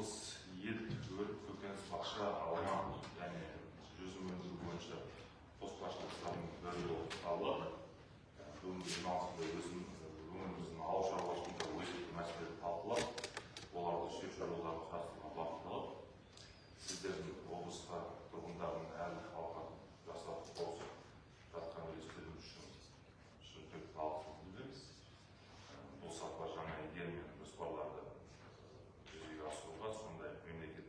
Облыс ет, өрік, көкөніс, бақша, алма және жүзім өндіру бойынша қоспашылықтардың бірі болып табылады. Бүгінгі жиналысында өзім өңіріміздің ауыл шаруашылығында өзекті мәселелерді талқылап, оларды шешу жолдарын қарастыруға бағытталып, сіздердің облысқа тұрғындардың әл ауқатын жасап қосып жатқан үлестеріңіз үшін шын жүректен алғысымызды білдіреміз. Бұл сапар жаңа идея мен жоспарларды жүзеге асыруға, сондай-ақ мемлекеттік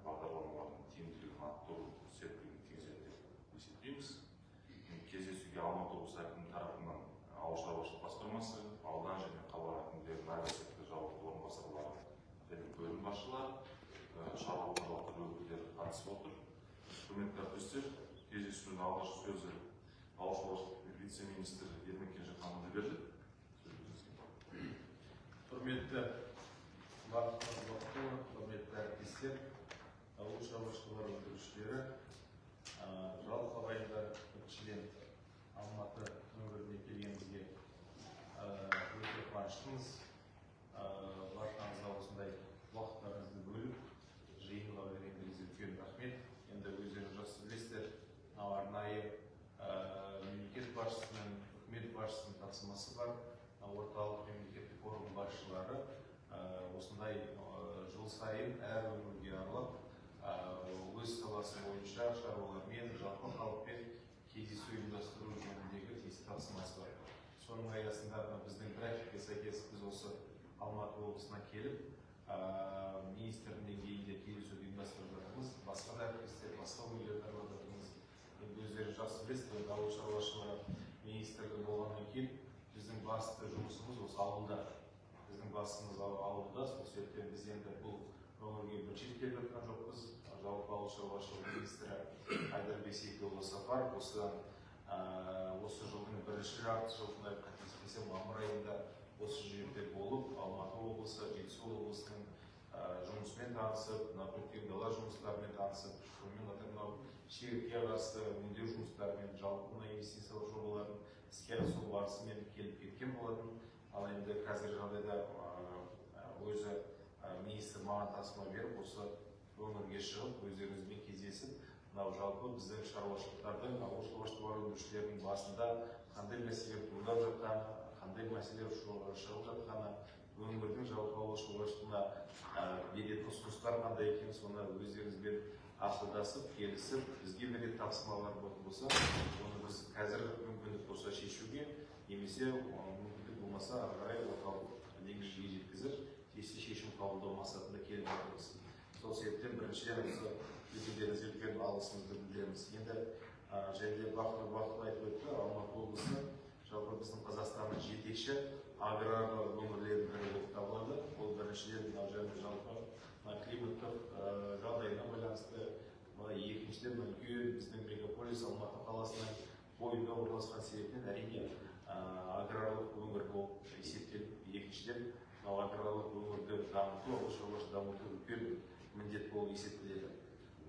бағдарламалардың тиімділігін арттыру септігін тигізеді деп есептейміз. Кездесуге Алматы облысы әкімінің тарапынан ауыл шаруашылық басқармасы, аудан және қала әкімдерінің агросекторға жауапты орынбасарлары және бөлім басшылары, шаруа қожалықтар өкілдері қатысып отыр. Құрметті әріптестер, кездесудің алғашқы сөзі ауыл шаруашылық вице-министрі Ермек Кенжеханұлына беріледі. Құрметті Бақытжан Бақытұлы, құрметті әріптестер, ауыл шаруашылығы өндірушілері, жалпы ағайындар, біріншіден Алматы өңіріне келгенімізге өте қуаныштымыз. Баршаңызға осындай уақыттарыңызды бөліп жиынға бергеніңізге үлкен рахмет. Енді өздеріңіз жақсы білесіздер, мынау арнайы мемлекет басшысының, үкімет басшысының тапсырмасы бар. Орталық мемлекеттік орган басшылары осындай жыл сайын әр өңірге аралап, өз саласы бойынша шаруалармен, жалпы халықпен кездесу ұйымдастыру жөніндегі тиісті тапсырмасы бар. Соның аясында біздің графикке сәйкес біз осы Алматы облысына келіп, министрдің деңгейінде кездесуді ұйымдастырып жатырмыз. Басқа да әріптестер, басқа өңірлерді аралап жатырмыз. Енді өздеріңіз жақсы білесіздер, ауыл шаруашылығы министрлігі болғаннан кейін біздің басты жұмысымыз осы ауылда. Біздің басымыз ауылда, сол себептен біз енді бұл өңірге бірінші рет келіп жатқан жоқпыз. Жалпы ауыл шаруашылығы министрі Айдар Бейсекеұлы Сапаров осы жылдың бірінші жарты жылында, қателеспесем, мамыр айында осы жерде болып, Алматы облысы, Жетісу облысының жұмысымен танысып, мына көктем дала жұмыстарымен танысып, сонымен қатар мынау шегіртке қарсы өңдеу жұмыстарымен, жалпы мына инвестициялық жобалардың іске асу барысымен келіп кеткен болатын. Ал енді қазіргі жағдайда өзі министр маған тапсырма беріп, осы өңірге шығып, өздеріңізбен кездесіп, мынау жалпы біздің шаруашылықтардың, ауыл шаруашылығы өндірушілерінің басында қандай мәселелер туындап жатқаны, қандай мәселелер шығып жатқаны, өңірдің жалпы ауыл шаруашылығына беретін ұсыныстар қандай екенін, соны өздеріңізбен ақылдасып, келісіп, бізге беретін тапсырмалар болатын болса, оны біз қазір мүмкіндік болса шешуге, немесе мүмкіндік болмаса ары қарай орталық деңгейге жеткізіп, тиісті шешім қабылдау мақсатында келіп жатырмыз. Сол себептен біріншіден осы келгендеріңізге үлкен алғысымызды білдіреміз. Енді және де Бақытгүл Бақытұлы айтып өтті, Алматы облысы жалпы біздің Қазақстанның жетекші аграрлы өңірлерінің бірі болып табылады. Ол біріншіден мынау және жалпы мына климаттық жағдайына байланысты, мына екіншіден мына үлкен біздің мегаполис Алматы қаласының бойында орналасқан себептен әрине аграрлық өңір болып есептеліп, екіншіден мынау аграрлық өңірді дамыту, ауыл шаруашылығын дамыту үлкен міндет болып есептеледі.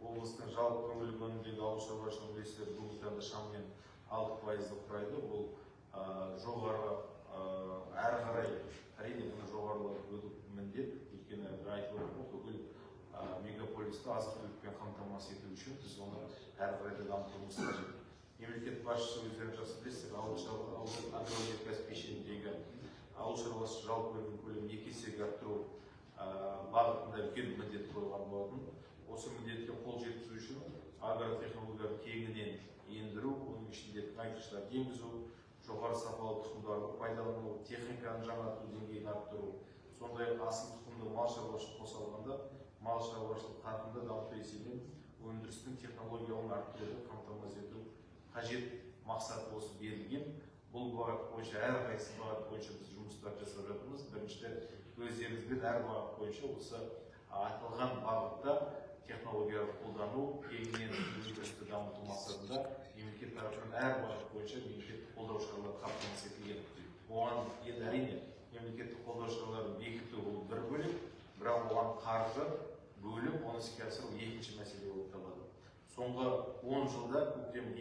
Облыстың жалпы өңірлік өнімдегі ауыл шаруашылығы үлестері бүгінгі таңда шамамен 6%-ды құрайды. Бұл жоғары, әрі қарай әрине бұны жоғарылатып өту міндет, өйткені айтып отырмын ғой, бүкіл мегаполисті азық-түлікпен қамтамасыз ету үшін біз оны әрі қарай да дамытуымыз қажет. Мемлекет басшысы өздеріңіз жақсы білесіздер, ауыл агроөнеркәсіп кешеніндегі ауыл шаруашылығы жалпы өнім көлемін 2 есеге арттыру бағытында үлкен міндет қойылған болатын. Осы міндетке қол жеткізу үшін агротехнологияларды кеңінен ендіру, оның ішінде тыңайтқыштарды енгізу, жоғары сапалы тұқымдарды пайдалану, техниканы жаңарту деңгейін арттыру, сондай-ақ асыл тұқымды мал шаруашылығы қоса алғанда мал шаруашылық қарқынды дамыту есебінен өндірістің технологиялығын арттыруды қамтамасыз ету қажет мақсаты осы берілген. Бұл бағыт бойынша, әрқайсы бағыт бойынша біз жұмыстар жасап жатырмыз. Біріншіден, өздеріңізбен әр бағыт бойынша осы аталған бағытта технологияларды қолдану, кеңінен өндірісті дамыту мақсатында мемлекет тарапынан әр бағыт бойынша мемлекеттік қолдау шаралары қамтамасыз етілген. Оған енді әрине мемлекеттік қолдау шараларын бекіту ол бір бөлек, бірақ оған қаржы бөліп, оны іске асыру екінші мәселе болып табылады. Соңғы 10 жылда көктем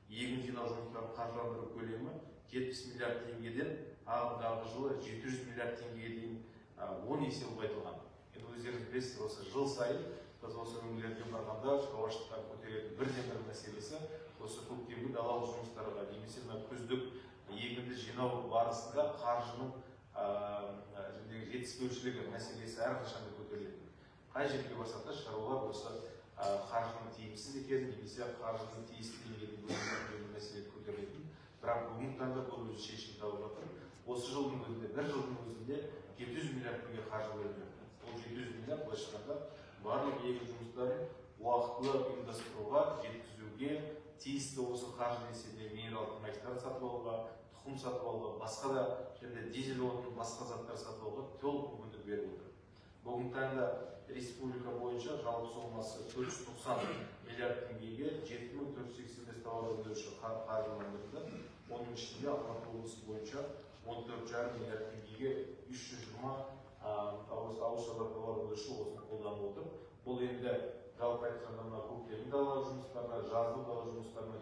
егін жинау жұмыстарын қаржыландыру көлемі 70 миллиард теңгеден ағымдағы жылы 700 миллиард теңгеге дейін 10 есе ұлғайтылған. Енді өздеріңіз білесіздер, осы жыл сайын біз осы өңірлерге барғанда шаруашылықтар көтеретін бірден-бір мәселесі осы көктемгі далалық жұмыстарға немесе мына күздік егінді жинау барысында қаржының жетіспеушілігі мәселесі әрқашанда көтерілетін. Қай жерге барсақ та шаруалар осы қаржының тиімсіз екенін немесе қаржының тиісті деңгейде бөлінбейтін мәселе көтерілетін. Бірақ бүгінгі таңда бұл өзі шешім тауып жатыр. Осы жылдың өзінде, бір жылдың өзінде 700 миллиард теңге қаржы бөлінді. Ол 700 миллиард былайша айтқанда барлық егін жұмыстарын уақытылы ұйымдастыруға, жеткізуге, тиісті осы қаржы есебінен минералдық тыңайтқыштар сатып алуға, тұқым сатып алуға, басқа да және дизель отын, басқа заттар сатып алуға толық мүмкіндік беріп отыр. Бүгінгі таңда республика бойынша жалпы сомасы 490 миллиард теңгеге 7485 тауар өндіруші қаржыландырылды. Оның ішінде Алматы облысы бойынша 14,5 миллиард теңгеге 320 ауыл шаруашылығы тауар өндіруші осыны қолданып отыр. Бұл енді жалпы айтқанда мына көктемгі дала жұмыстарына, жазғы дала жұмыстарына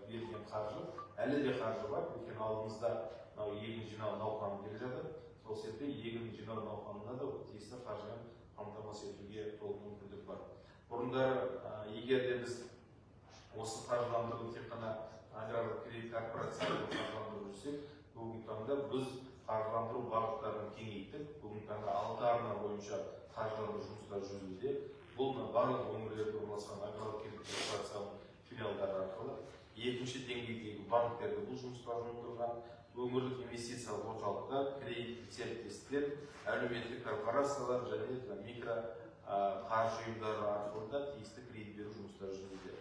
берілген қаржы, әлі де қаржы бар. Өйткені алдымызда мынау егін жинау науқаны келе жатыр. Сол себепті егін жинау науқанына да тиісті қаржымен қамтамасыз етуге толық мүмкіндік бар. Бұрындары егер де біз осы қаржыландыруды тек қана аграрлық кредит корпорациясы арқылы қаржыландырып жүрсек, бүгінгі таңда біз қаржыландыру бағыттарын кеңейттік. Бүгінгі таңда 6 арна бойынша қаржыландыру жұмыстары жүргізілуде. Бұл барлық өңірлерде орналасқан аграрлық кредит корпорацияның филиалдары арқылы екінші деңгейдегі банктерді бұл жұмысқа жұмылдырған, өңірлік инвестициялық орталықтар, кредиттік серіктестіктер, әлеуметтік корпорациялар және микро қаржы ұйымдары арқылы да тиісті кредит беру жұмыстары жүргізілуде.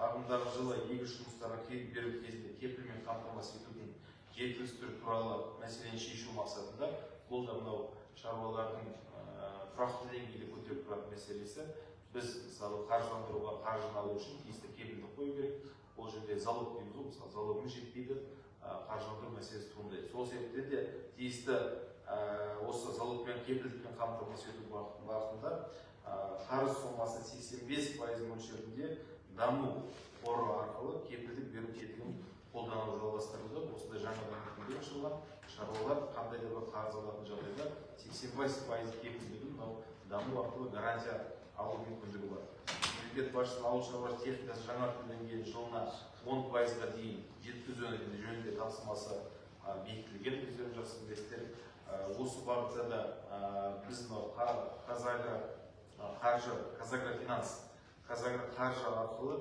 Ағымдағы жылы егіс жұмыстарына кредит беру кезінде кепілмен қамтамасыз етудің жетілдіру туралы мәселені шешу мақсатында, бұл да мынау шаруалардың тұрақты деңгейде көтеріп тұратын мәселесі. Біз мысалы қаржыландыруға қаржыны алу үшін тиісті кепілдік қою керек. Ол жерде залог дейміз ғой, мысалы залогымыз жетпейді, қаржыландыру мәселесі туындайды. Сол себептен де тиісті осы залогпен кепілдікпен қамтамасыз ету бағытында қарыз сомасы 85% мөлшерінде даму қоры арқылы кепілдік беру тетігін қолдану жалғастырылды. Осындай жаңа мүмкіндік ашылған. Шаруалар қандай да бір қарыз алатын жағдайда 85% кепілдігін мынау даму арқылы гарантия алу мүмкіндігі бар. Мемлекет басшысының ауыл шаруашылық техникасы жаңарту деңгейін жылына 10%-ға дейін жеткізу жөнінде тапсырмасы бекітілген, өздеріңіз жақсы білесіздер. Осы бағытта да біз мынау Қазагро қаржы, Қазагро финанс, Қазагро қаржы арқылы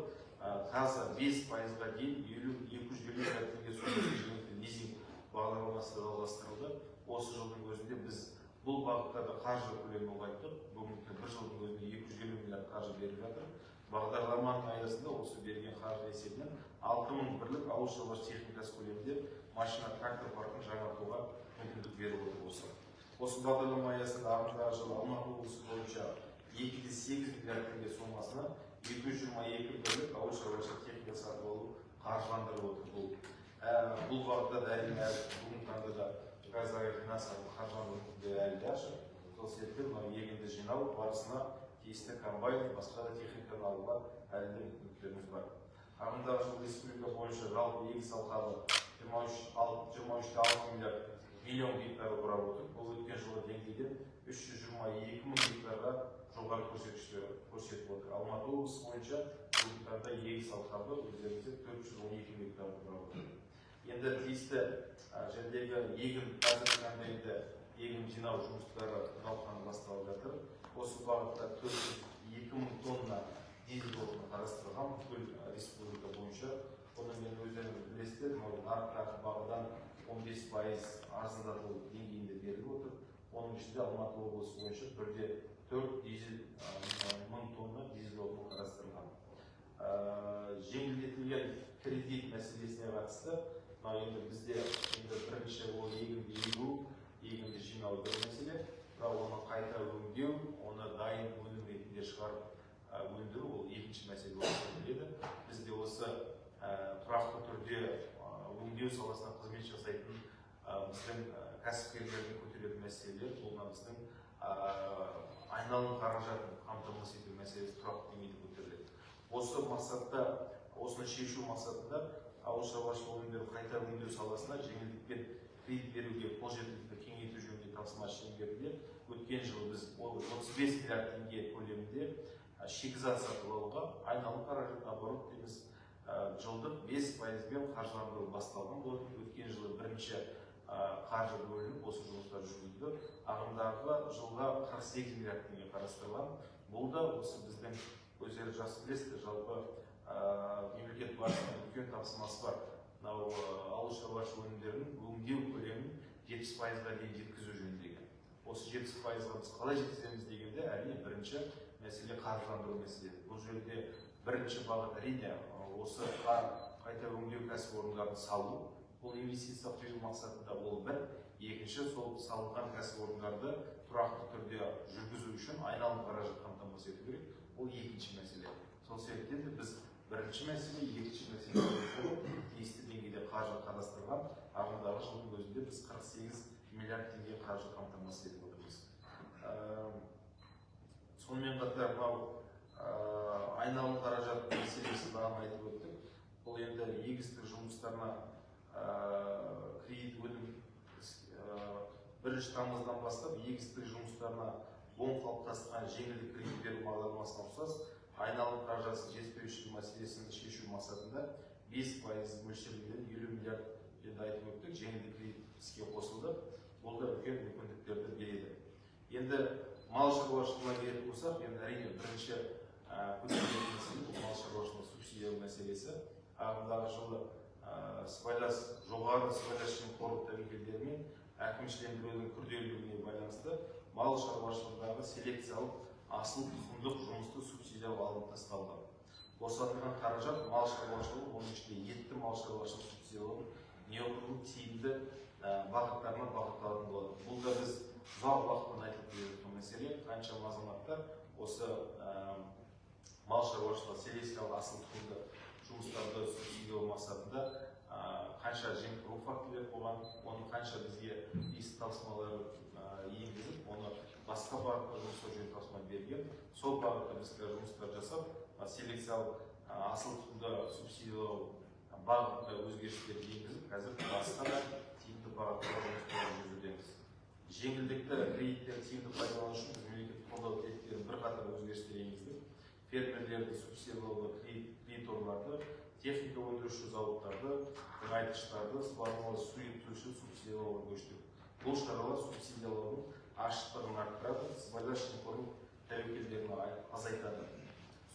таза 5%-ға дейін 250 миллиард теңге сомасында жеңілдікті лизинг бағдарламасы жалғастырылды. Осы жылдың өзінде біз бұл бағытта да қаржы көлемін ұлғайттық. Бүгінгі бір жылдың өзінде 250 миллиард қаржы беріліп жатыр. Бағдарламаның аясында осы берген қаржы есебінен 6000 бірлік ауыл шаруашылық техникасы көлемінде машина трактор паркін жаңартуға мүмкіндік беріп отыр осы. Осы бағдарлама аясында ағымдағы жылы Алматы облысы бойынша 2,8 миллиард теңге сомасына 222 бірлік ауыл шаруашылық техника сатып алу қаржыландырылып отыр. Бұл бағытта да әрине бүгінгі таңда да Қазагро финанс арқылы қаржыландыру мүмкіндігі әлі де ашық. Сол себептен мынау егінді жинау барысына тиісті комбайн, басқа да техниканы алуға әлі де мүмкіндіктеріміз бар. Ағымдағы жылы республика бойынша жалпы егіс алқабы 23,6 миллион гектарды құрап отыр. Бұл өткен жылғы деңгейден 322 мың гектарға жоғары көрсеткіштер көрсетіп отыр. Алматы облысы бойынша бүгінгі таңда егіс алқабы өздеріңізде 412 гектарды құрап отыр. Енді тиісті жердегі егін қазіргі таңда енді егін жинау жұмыстары науқаны басталып жатыр. Осы бағытта 402 мың тонна дизель отыны қарастырылған бүкіл республика бойынша. Бұны мен өздеріңіз білесіздер, мынау нарықтағы бағадан 15% арзандатылу деңгейінде беріліп отыр. Оның ішінде Алматы облысы бойынша 1,4 дизель мың тонна дизель отыны қарастырылған. Жеңілдетілген кредит мәселесіне қатысты мынау енді бізде енді бірінші ол егінді егу, егінді жинау бір мәселе, бірақ оны қайта өңдеу, оны дайын өнім ретінде шығарып өндіру ол екінші мәселе болып табылады. Бізде осы тұрақты түрде өңдеу саласына қызмет жасайтын біздің кәсіпкерлердің көтеретін мәселелер, бұл біздің айналым қаражатын қамтамасыз ету мәселесі тұрақты деңгейде көтеріледі. Осы мақсатта, осыны шешу мақсатында ауыл шаруашылығы өнімдерін қайта өңдеу саласына жеңілдікпен кредит беруге қолжетімділікті кеңейту жөнінде тапсырма шеңберінде Өткен жылы біз 35 миллиард теңге көлемінде шикізат сатып алуға айналым қаражат оборот дейміз, жылдық 5%-бен қаржыландыру басталған болатын. Өткен жылы бірінші қаржы бөлініп, осы жұмыстар жүргізілді. Ағымдағы жылға 48 миллиард теңге қарастырылған. Бұл да осы біздің, өздеріңіз жақсы білесіздер, жалпы мемлекет басшысының үлкен тапсырмасы бар. Мынау ауыл шаруашылығы өнімдерінің өңдеу көлемін 70%-ға дейін жеткізу жөніндегі. Осы 70%-ға біз қалай жеткіземіз дегенде, әрине бірінші мәселе қаржыландыру мәселесі. Бұл жерде бірінші бағыт әрине осы қайта өңдеу кәсіпорындарын салу. Бұл инвестиция құю мақсатында ол бір. Екінші, сол салынған кәсіпорындарды тұрақты түрде жүргізу үшін айналым қаражат қамтамасыз ету керек. Ол екінші мәселе. Сол себептен де біз бірінші мәселе, екінші мәселе тиісті деңгейде қаржы қарастырған. Ағымдағы жылдың өзінде біз 48 миллиард теңге қаржы қамтамасыз етіп отырмыз. Сонымен қатар мынау айналым қаражат мәселесі бағана айтып өттік. Бұл енді егістік жұмыстарына кредит өнім 1 тамыздан бастап егістік жұмыстарына оң қалыптасқан жеңілдік кредит беру бағдарламасына ұқсас айналым қаражатсыз жетіспеушілік мәселесін шешу мақсатында 5% мөлшерінде 50 миллиард енді айтып өттік, жеңілдік кредит іске қосылды. Бұл да үлкен мүмкіндіктерді береді. Енді мал шаруашылығына келетін болсақ, енді әрине бірінші көтерілетін мәселе бұл мал шаруашылығы субсидиялау мәселесі. Ағымдағы жылы сыбайлас жоғары сыбайлас жемқорлық тәуекелдерімен әкімшілендірудің күрделілігіне байланысты мал шаруашылығындағы селекциялық асыл тұқымдық жұмысты субсидиялау алынып тасталды. Босатылған қаражат мал шаруашылығы, оның ішінде етті мал шаруашылығы субсидиялаудың неғұрлым тиімді бағыттарына бағытталатын болады. Бұл да біз ұзақ уақыттан айтылып келе жатқан мәселе. Қаншама азаматтар осы мал шаруашылығы селекциялық асыл тұқымды жұмыстарды субсидиялау мақсатында қанша жемқорлық фактілер болған, оны қанша бізге тиісті тапсырмалар енгізіп, оны басқа бағытта жұмыстар жөнінде тапсырма берген. Сол бағытта біз жұмыстар жасап, селекциялық асыл тұқымды субсидиялау бағытында өзгерістер енгізіп, қазір басқа да тиімді бағыттарға жұмыстар жүргізудеміз. Жеңілдікті кредиттерді тиімді пайдалану үшін біз мемлекеттік қолдау тетіктерін бірқатар өзгерістер енгіздік. Фермерлерді субсидиялауды, кредиторларды, техника өндіруші зауыттарды, тыңайтқыштарды, суармалы сұйытушы субсидиялауға көштік. Бұл шаралар субсидиялаудың ашықтығын арттырады, сыбайлас жемқорлық тәуекелдерін азайтады.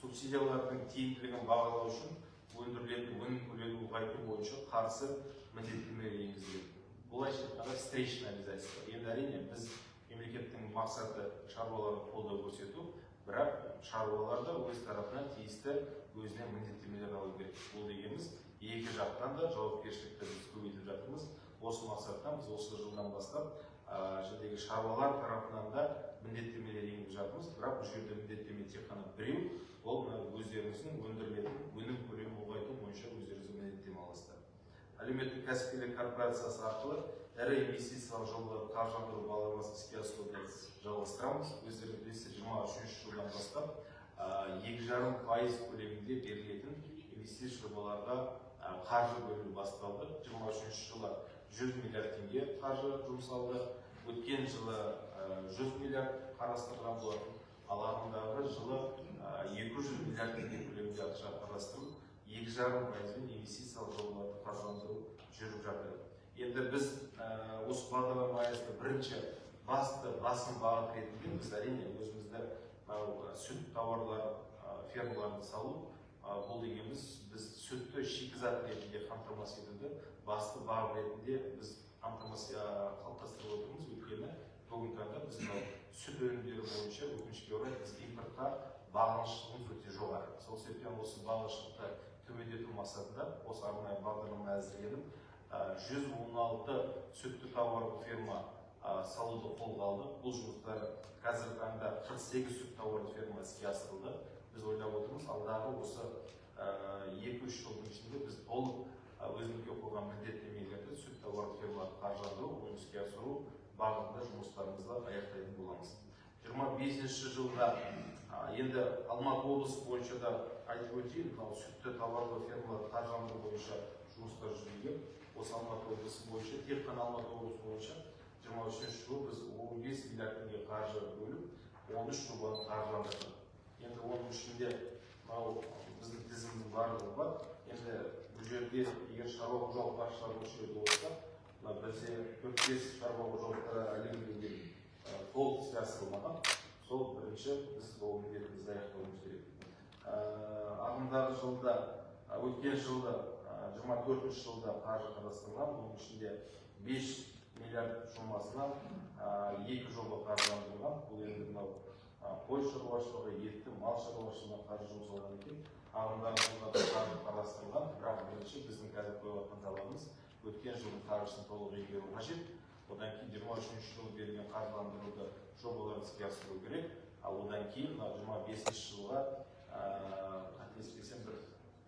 Субсидиялардың тиімділігін бағалау үшін өндірілетін өнім көлемін ұлғайту бойынша қарсы міндеттемелер енгізіледі. Былайша айтқанда, встречный обязательство. Енді әрине біз мемлекеттің мақсаты шаруаларға қолдау көрсету, бірақ шаруалар да өз тарапынан тиісті өзіне міндеттемелер алу керек. Бұл дегеніміз екі жақтан да жауапкершілікті біз көбейтіп жатырмыз. Осы мақсаттан біз осы жылдан бастап жәнегі шаруалар тарапынан да міндеттемелер енгізіп жатырмыз. Бірақ бұл жерде міндеттеме тек қана біреу, ол өздеріңіздің өндірілетін өнім көлемін ұлғайту бойынша өздеріңіз міндеттеме аласыздар. Әлеуметтік кәсіпкерлік корпорациясы арқылы ірі инвестициялық жобаларды қаржыландыру бағдарламасын іске асыруды жалғастырамыз. Өздеріңіз білесіздер, 23 жылдан бастап 2,5% көлемінде берілетін инвестициялық жобаларға қаржы бөлу басталды. 23 жылы 100 миллиард теңге қаржы жұмсалды. Өткен жылы 100 миллиард қарастырылған болатын. Ал ағымдағы жылы 200 миллиард теңге көлемінде ақша қарастырылып, 2,5%-бен инвестициялық жобаларды қаржыландыру жүріп жатыр. Енді біз осы бағдарлама аясында бірінші басты басым бағыт ретінде біз әрине өзімізді сүт тауарлар фермаларын салу, бұл дегеніміз біз сүтті шикізат ретінде қамтамасыз етуді басты бағыт ретінде біз қамтамасыз қалыптастырып отырмыз. Өйткені бүгінгі таңда біз сүт өнімдері бойынша өкінішке орай біз импортқа бағыныштылығымыз өте жоғары. Сол себептен осы бағыныштылықты төмендету мақсатында осы арнайы бағдарлама әзірленіп, 116 сүтті тауарлы ферма салуды қолға алдық. Бұл жұмыстар қазіргі таңда 48 сүт тауарлы ферма іске асырылды. Біз ойлап отырмыз, алдағы осы 2-3 жылдың ішінде біз толық өзімізге қойған міндеттемелерді сүт тауарлы фермаларды қаржыландыру, оны іске асыру бағытында жұмыстарымызды аяқтайтын боламыз. 25 жылға енді Алматы облысы бойынша да айтып өтейін, мынау сүтті тауарлы фермаларды қаржыландыру бойынша жұмыстар жүргізілген. Осы Алматы облысы бойынша, тек қана Алматы облысы бойынша 23 жылы біз 15 миллиард теңге қаржы бөліп, 13 жобаны қаржыландырдық. Енді оның ішінде мынау біздің тізімнің барлығы бар. Енді бұл жерде егер шаруа қожалық басшылары осы жерде болса, мына бізде 4-5 шаруа қожалықтары әлі күнге дейін толық іске асырылмаған. Сол бірінші біз ол міндетімізді аяқтауымыз керек. Ағымдағы жылда, өткен жылда, 24 жылда қаржы қарастырылған, оның ішінде 5 миллиард сомасына 2 жоба қаржыландырылған. Бұл енді мынау қой шаруашылығы, етті мал шаруашылығына қаржы жұмсалған екен. Ағымдағы жылда да қаржы қарастырылған, бірақ бірінші біздің қазір қойып жатқан талабымыз өткен жылдың қаржысын толық игеру қажет. Одан кейін 23 жылы берілген қаржыландыруды жобаларды іске асыру керек. Ал одан кейін мына 25 жылға, қателеспесем, бір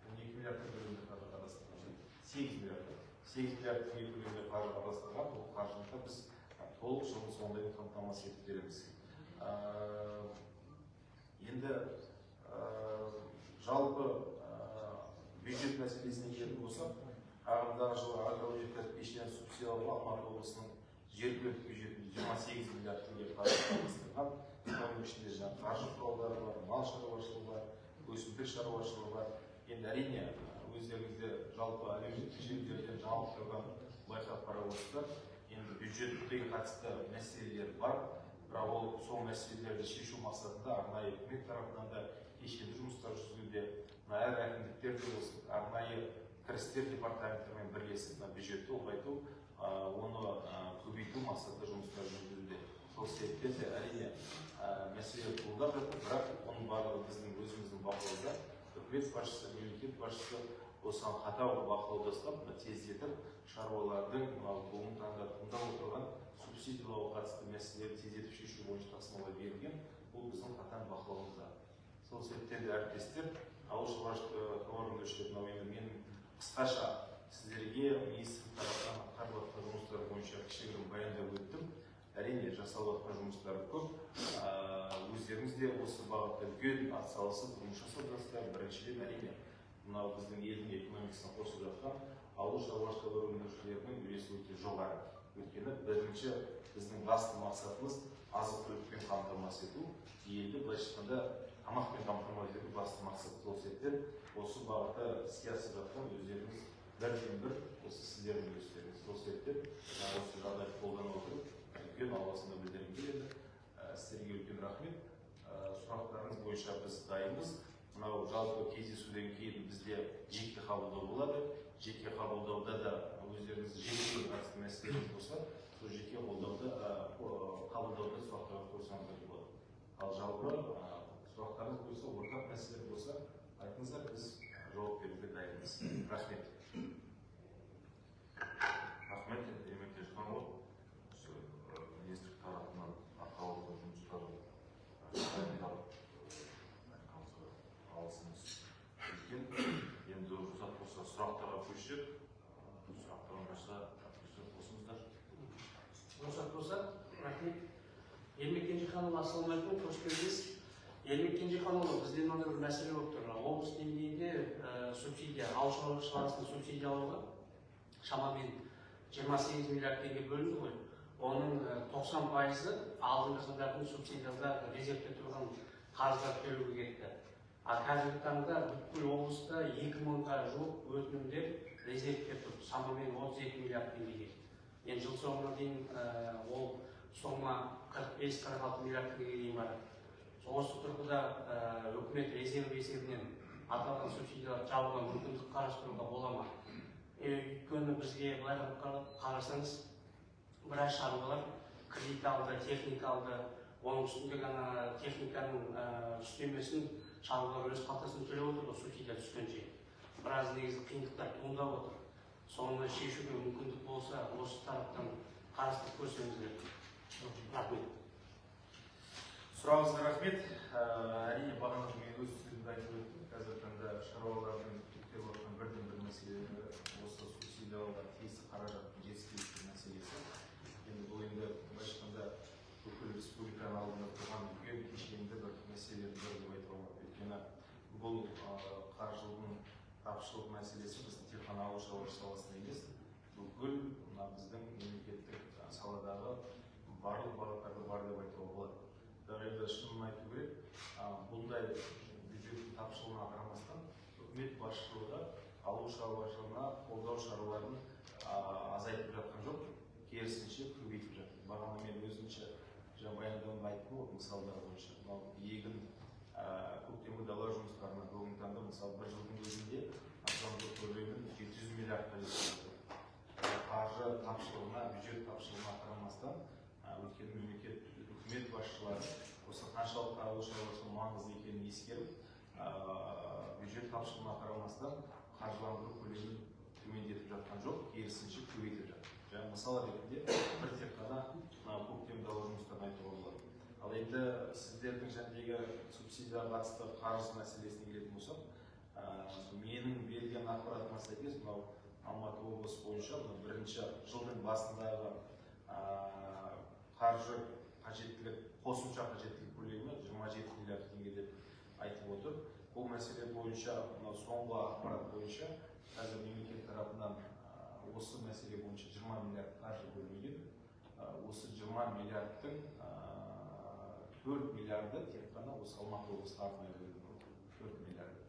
12 миллиард көлемінде қаржы қарастырылған. 8 миллиард. 8 миллиард теңге көлемінде қаржы қарастырылған. Ол қаржыны да біз толық жылдың соңына дейін қамтамасыз етіп береміз. Енді жалпы бюджет мәселесіне келетін болсақ, ағымдағы жылы агроөнеркәсіп кешенін субсидиялауға Алматы облысының жергілікті бюджетінде 28 миллиард теңге қаржы қарастырылған. Оның ішінде жаңағы қаржы құралдары бар, мал шаруашылығы бар, өсімдік шаруашылығы бар. Енді әрине өздеріңізде жалпы әлеуметтік желілерден жаңалықтардан байқап қарап отырсыздар, енді бюджетке қатысты мәселелер бар, бірақ ол сол мәселелерді шешу мақсатында арнайы үкімет тарапынан да кешенді жұмыстар жүргізілуде. Мына әр әкімдіктерде болсын, арнайы кірістер департаменттерімен бірлесіп мына бюджетті ұлғайту, оны көбейту мақсатында жұмыстар жүргізілуде. Сол себептен де әрине мәселе туындап жатыр, бірақ оның барлығы біздің өзіміздің бақылауда. Үкімет басшысы, мемлекет басшысы осыған қатаң бақылауда ұстап, мына тездетіп шаруалардың мынау бүгінгі таңда туындап отырған субсидиялауға қатысты мәселелерді тездетіп шешу бойынша тапсырмалар берілген. Бұл біздің қатаң бақылауымызда. Сол себептен де әріптестер, ауыл шаруашылығы тауар өндірушілер, мынау енді менің қысқаша сіздерге министрлік тарапынан атқарылып жатқан жұмыстар бойынша кішігірім баяндап өттім. Әрине жасалып жатқан жұмыстар көп. Өздеріңіз де осы бағытта үлкен атсалысып жұмыс жасап жатсыздар. Біріншіден, әрине мынау біздің елдің экономикасына қосып жатқан ауыл шаруашылығы тауар өндірушілерінің үлесі өте жоғары. Өйткені бірінші біздің басты мақсатымыз азық-түлікпен қамтамасыз ету, елді былайша айтқанда тамақпен қамтамасыз ету басты мақсат. Сол себептен осы бағытта іске асып жатқан өздеріңіз бірден бір осы сіздердің үлестеріңіз. Сол себептен осы жағдайды қолдана отырып үлкен алғысымды білдіргім келеді. Сіздерге үлкен рахмет. Сұрақтарыңыз бойынша біз дайынбыз. Мынау жалпы кездесуден кейін бізде жеке қабылдау болады. Жеке қабылдауда да өздеріңіз жеке қатысты мәселелеріңіз болса, сол жеке қабылдауда сұрақтар қойсаңыздар болады. Ал жалпы сұрақтарыңыз болса, ортақ мәселелер болса, айтыңыздар, біз жауап беруге дайынбыз. Рахмет. Рахмет, Ермек Кенжеханұлы. Осы министрлік тарапынан атқарылған жұмыстарды баяндап айтқаныңызға алғысымыз үлкен. Енді рұқсат болса сұрақтарға көшсек, сұрақтар болса қосыңыздар. Рұқсат болса, рахмет. Ермек Кенжеханұлы, ассалаумағалейкум, қош келдіңіз. Ермек Кенжеханұлы, бізде мынандай бір мәселе болып тұр. Облыс деңгейінде субсидия, ауыл шаруашылығы саласын субсидиялауға шамамен 28 миллиард теңге бөлінді ғой. Оның 90%-ы алдыңғы жылдардың субсидияда резервте тұрған қарыздар төлеуге кетті. Ал қазіргі таңда бүткіл облыста 2000-ға жуық өтінімдер резервте тұр, шамамен 32 миллиард теңгеге. Енді жыл соңына дейін ол сома 45-46 миллиард теңгеге дейін барады. Осы тұрғыда үкімет резерв есебінен аталған субсидияларды жабуға мүмкіндік қарастыруға бола ма? Өйткені бізге былай қарасаңыз, біраз шаруалар кредит алды, техника алды, оның үстінде ғана техниканың үстемесін шаруалар өз қалтасынан төлеп отыр ғой, субсидия түскенше. Біраз негізі қиындықтар туындап отыр. Соны шешуге мүмкіндік болса, осы тараптан қарастырып көрсеңіздер. Рахмет. Сұрағыңызға рахмет. Әрине, бағана мен өз сөзімде айтып өттім. Қазіргі таңда шаруалардың көтеріп жатқан бірден бір мәселелері осы субсидиялауға тиісті қаражаттың жетіспеушілігі мәселесі. Енді бұл енді былайша айтқанда бүкіл республиканың алдында тұрған үлкен кешенді бір мәселелердің бірі деп айтуға болады. Өйткені бұл қаржының тапшылық мәселесі біздің тек қана ауыл шаруашылығы саласында емес, бүкіл мына біздің мемлекеттік Саладағы барлық бағыттарда бар деп айтуға болады. Бірақ енді шынын айту керек, бұндай бюджеттің тапшылығына қарамастан үкімет басшылығы ауыл шаруашылығына қолдау шараларын азайтып жатқан жоқ, керісінше көбейтіп жатыр. Бағана мен өзімше жаңа баяндамамда айттым ғой, мысалдар бойынша мынау егін көктемгі дала жұмыстарына бүгінгі таңда мысалы бір жылдың өзінде қаржыландыру көлемін 700 миллиардқа жеткізді. Қаржы тапшылығына, бюджет тапшылығына қарамастан, өйткені мемлекет, үкімет басшылары осы қаншалықты ауыл шаруашылығы маңызды екенін ескеріп, бюджет тапшылығына қарамастан қаржыландыру көлемін төмендетіп жатқан жоқ, керісінше көбейтіп жатыр. Жаңа мысал ретінде бір тек қана мына көктем дала жұмыстарын айтуға болады. Ал енді сіздердің жаңағы субсидияға қатысты қарыз мәселесіне келетін болсақ, менің берген ақпаратыма сәйкес мынау Алматы облысы бойынша бірінші жылдың басындағы қаржы қажеттілік, қосымша қажеттілік көлемі 27 миллиард теңге деп айтып отыр. Бұл мәселе бойынша мынау соңғы ақпарат бойынша қазір мемлекет тарапынан осы мәселе бойынша 20 миллиард қаржы бөлінген. Осы 20 миллиардтың 4 миллиарды тек қана осы Алматы облысына арнайы бөлінген. 4 миллиарды.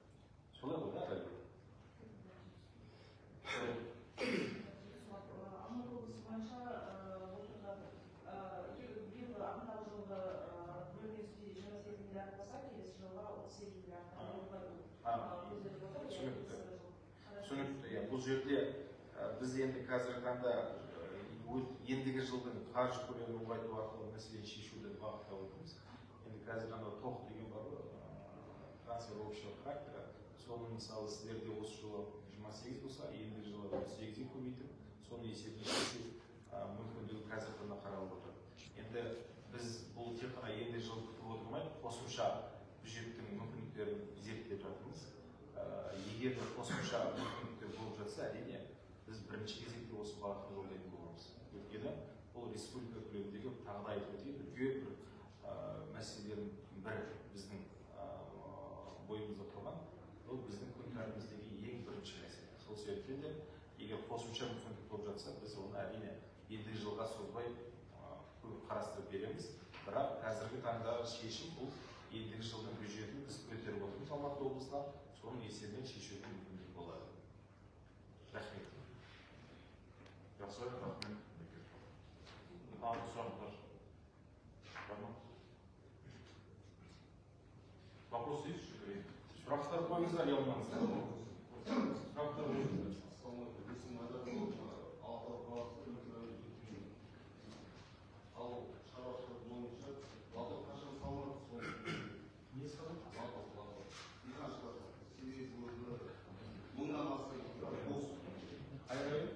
Солай ғой, да, Әлібек? Алматы облысы бойынша былтырғы биылғы ағымдағы жылғы бөлінген субсидия 28 миллиард болса, келесі жылға 38 миллиард көзделіп отыр. Түсінікті. Түсінікті. Иә, бұл жерде біз енді қазіргі таңда ендігі жылдың қаржы көлемін ұлғайту арқылы мәселені шешуді бағыттап отырмыз. Енді қазір анау ТОҚ деген бар ғой, трансфер общего характера. Соның мысалы сіздерде осы жылы 28 болса, ендігі жылы 38-ге көбейтіп, соның есебінен шешу мүмкіндігі қазіргі таңда қаралып отыр. Енді біз бұл тек қана ендігі жылды күтіп отырмай, қосымша бюджеттің мүмкіндіктерін зерттеп жатырмыз. Егер де қосымша мүмкіндіктер болып жатса, әрине біз бірінші кезекте осы бағытқа жолдайтын боламыз. Өйткені бұл республика көлеміндегі, тағы да айтып өтейін, үлкен бір мәселелердің бірі біздің бойымызда тұрған, бұл біздің күн тәртібіміздегі ең бірінші мәселе. Сол себептен де егер қосымша мүмкіндік болып жатса, біз оны әрине ендігі жылға созбай қарастырып береміз. Бірақ қазіргі таңдағы шешім бұл ендігі жылдың бюджетін біз көтеріп отырмыз Алматы облысына, соның есебінен шешуге мүмкіндік болады. Рахмет. Жақсы, рахмет. Тағы сұрақтар бар ма? Вопрос есть еще, коллеги? Сұрақтар қойыңыздар, ұялмаңыздар. Сұрақтар қойыңыздар. Ассалаумағалейкум. Есімім Айдар болып, Алатау қаласы, микрорайон 7. Ауыл шаруашылығы бойынша лоток қашан салынады? Сол Не салынады? Лоток, лоток. Диқан шаруашылығы. Себебі өзі мыңнан аса гектар бос. Қай район?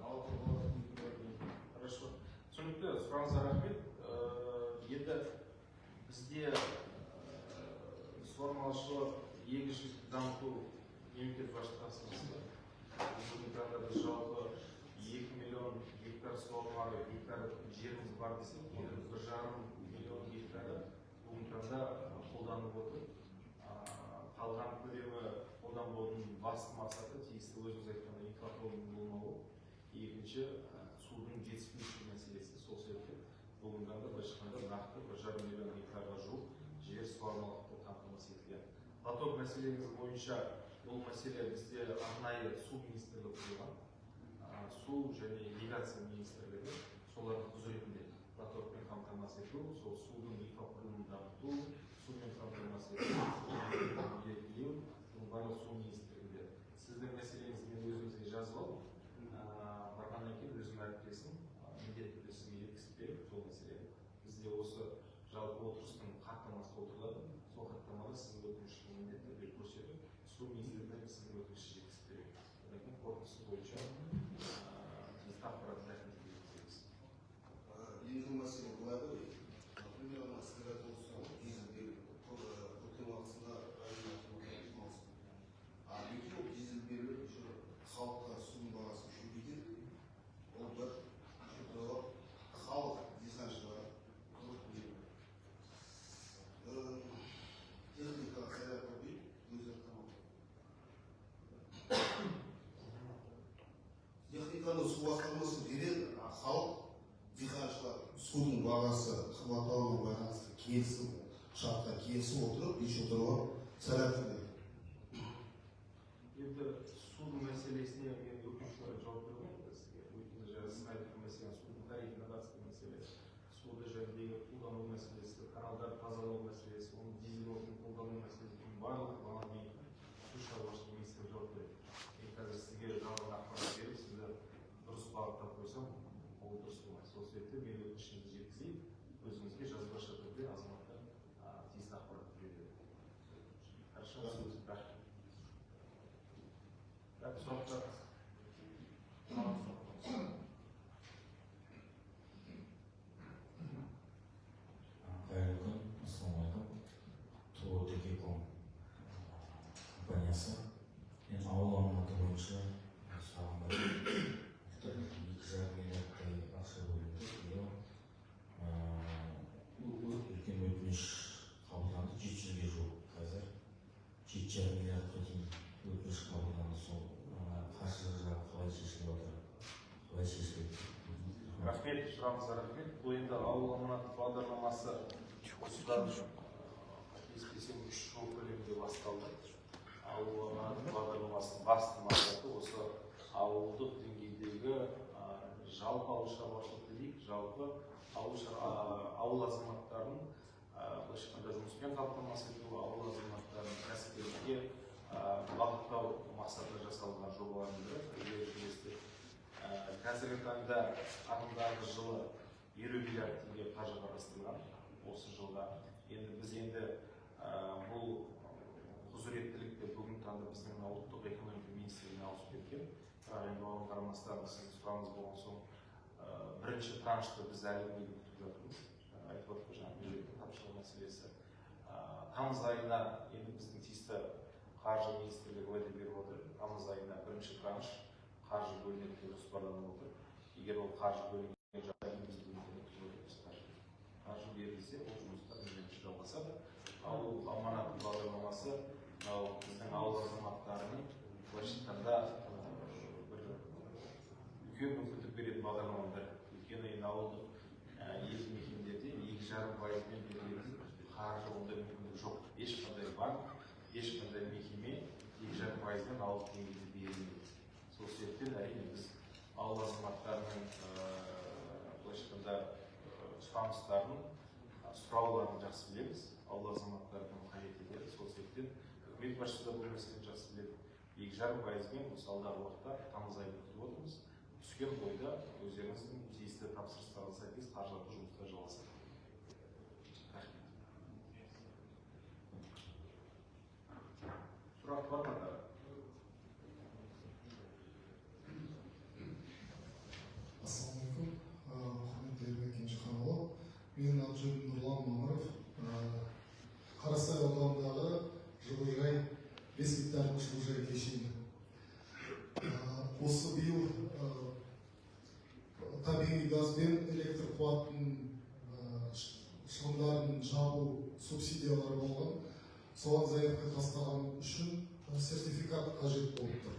Алатау қаласы, микрорайон. Хорошо. Түсінікті, сұрағыңызға рахмет. Енді бізде суармалышылық, егіншілікті дамыту мемлекет басшы тапсырмасы бар. Бүгінгі таңда біз жалпы 2 миллион гектар суармалы гектар жеріміз бар десек, оның 1,5 миллион гектары бүгінгі таңда қолданып отыр. Қалған көлемі қолданбаудың басты мақсаты тиісті өзіңіз айтқандай инфрақұрылымның болмауы, екінші судың жетіспеушілігі мәселесі. Сол себептен бүгінгі таңда былайша айтқанда нақты 1,5 миллион гектарға жуық жер суармалықты қамтамасыз етілген. Лоток мәселеңіз бойынша бұл мәселе бізде арнайы су министрлігі құрылған. Су және ирригация министрлігі солардың құзыретінде лотокпен қамтамасыз ету, сол судың инфрақұрылымын дамыту, сумен қамтамасыз ету, белгілеу, бұның барлығы су министрлігінде. Сіздің мәселеңізді мен өзімізге жазып алдым. Барғаннан кейін өзім әріптесім міндетті түрде сізге жеткізіп беріп сол мәселені. Бізде осы жалпы отырыстың хаттамасы толтырылады. Сол хаттамада сіздің өтінішіңізді міндетті түрде көрсетіп, су министрлігіне сіздің өтінішіңізді жеткізіп береміз. Одан кейін қорытындысы бойынша тиісті ақпаратты рәсімдеп жеткіземіз. Енді мәселе былай ғой. Например, ана сіздер айтып отырсыз ғой, дизель беру. Көктем уақытысында район әкімдігі маусым. А неге ол дизель беру еще халыққа судың бағасы үшеу кетеді? Ол бір. Үшінші, халық дизайншылар техникаға зарядка беріп, өздері тамақ. Келісім шартқа келісіп отырып, еще отырып сәл әртүрлі. Енді судың мәселесіне мен өкінішке орай жауап бере алмаймын сізге. Өйткені жаңа сіз айтқан мәселе судың тарифіне қатысты мәселе, суды жәндегі қолдану мәселесі, каналдарды тазалау мәселесі, оның дизель отынын қолдану мәселесі, бұның барлығы бағана мен су шаруашылығы министрі жауап береді. Мен қазір сізге жалған ақпарат беріп, сізді дұрыс бағыттап қойсам, ол дұрыс болмайды. Сол себепті мен өтінішімді жеткізейін, өзіңізге жазбаша түрде азаматтар тиісті ақпаратты береді. Хорошо, рахмет. Так, сұрақтар. Қайырлы күн, ассалаумағалейкум. Туо Текеком компаниясы. Мен ауыл аманаты бойынша сұрағым бар. 2,5 миллиардтай ақша бөлінді биыл. Үлкен өтініш қабылданды, 700-ге жуық қазір. 7,5 миллиардқа дейін өтініш қабылданды. Сол қаржы жағы қалай шешіліп отыр? Қалай шешіледі? Рахмет, сұрағыңызға рахмет. Бұл енді ауыл аманаты бағдарламасы осыдан қателеспесем 3 жыл көлемінде басталды. Ауыл аманаты бағдарламасының басты мақсаты осы ауылдық деңгейдегі жалпы ауыл шаруашылық дейік, жалпы ауыл азаматтарын былайша айтқанда жұмыспен қамтамасыз ету, ауыл азаматтарын кәсіпкерлікке бағыттау мақсатында жасалған жобалардың бірі. Қазіргі таңда ағымдағы жылы 50 миллиард теңге қаржы қарастырылған осы жылға. Енді біз бұл құзыреттілікті бүгінгі таңда біздің ұлттық экономика министрлігіне ауысып кеткен. Бірақ енді оған қарамастан сіздің сұрағыңыз болған соң бірінші траншты біз әлі күнге дейін күтіп жатырмыз. Айтып отырмыз, жаңағы бюджеттің тапшылығы мәселесі. Тамыз айына енді біздің тиісті қаржы министрлігі уәде беріп отыр. Тамыз айына бірінші транш қаржы бөлінеді деп жоспарланып отыр. Егер ол қаржы бөлінген жағдайда біз бүгінгі күтіп отырмыз қаржы. Қаржы берілсе, ол жұмыстар міндетті жалғасады. Ауыл аманаты бағдарламасы мынау біздің ауыл азаматтарының былайша айтқанда бір үлкен мүмкіндік беретін бағдарламаның бірі. Өйткені енді ауылдық елді мекендерде 2,5%-бен берілетін қаржы ондай мүмкіндік жоқ. Ешқандай банк, ешқандай мекеме 2,5%-бен ауылдық деңгейде берілмейді. Сол себептен әрине біз ауыл азаматтарының былайша айтқанда сұраныстарын, сұрауларын жақсы білеміз. Ауыл азаматтары бұны қажет етеді. Сол себептен үкімет басшысы да бұл мәселені жақсы біледі. 2,5%-бен осы алдағы уақытта тамыз айында күтіп отырмыз. Түскен бойда өздеріңіздің тиісті тапсырыстарға сәйкес қаржыландыру жұмыстары жалғасады. Рахмет. Сұрақ бар ма тағы? Ассалаумағалейкум, құрметті Ермек Кенжеханұлы. Менің аты жөнім Нұрлан Мамыров. Қарасай ауданындағы жылыжай, 5 гектарлық жылыжай кешені. Осы биыл табиғи газ бен электр қуатының шығындарын жабу субсидиялары болған. Соған заявка тастаған үшін сертификат қажет болып тұр.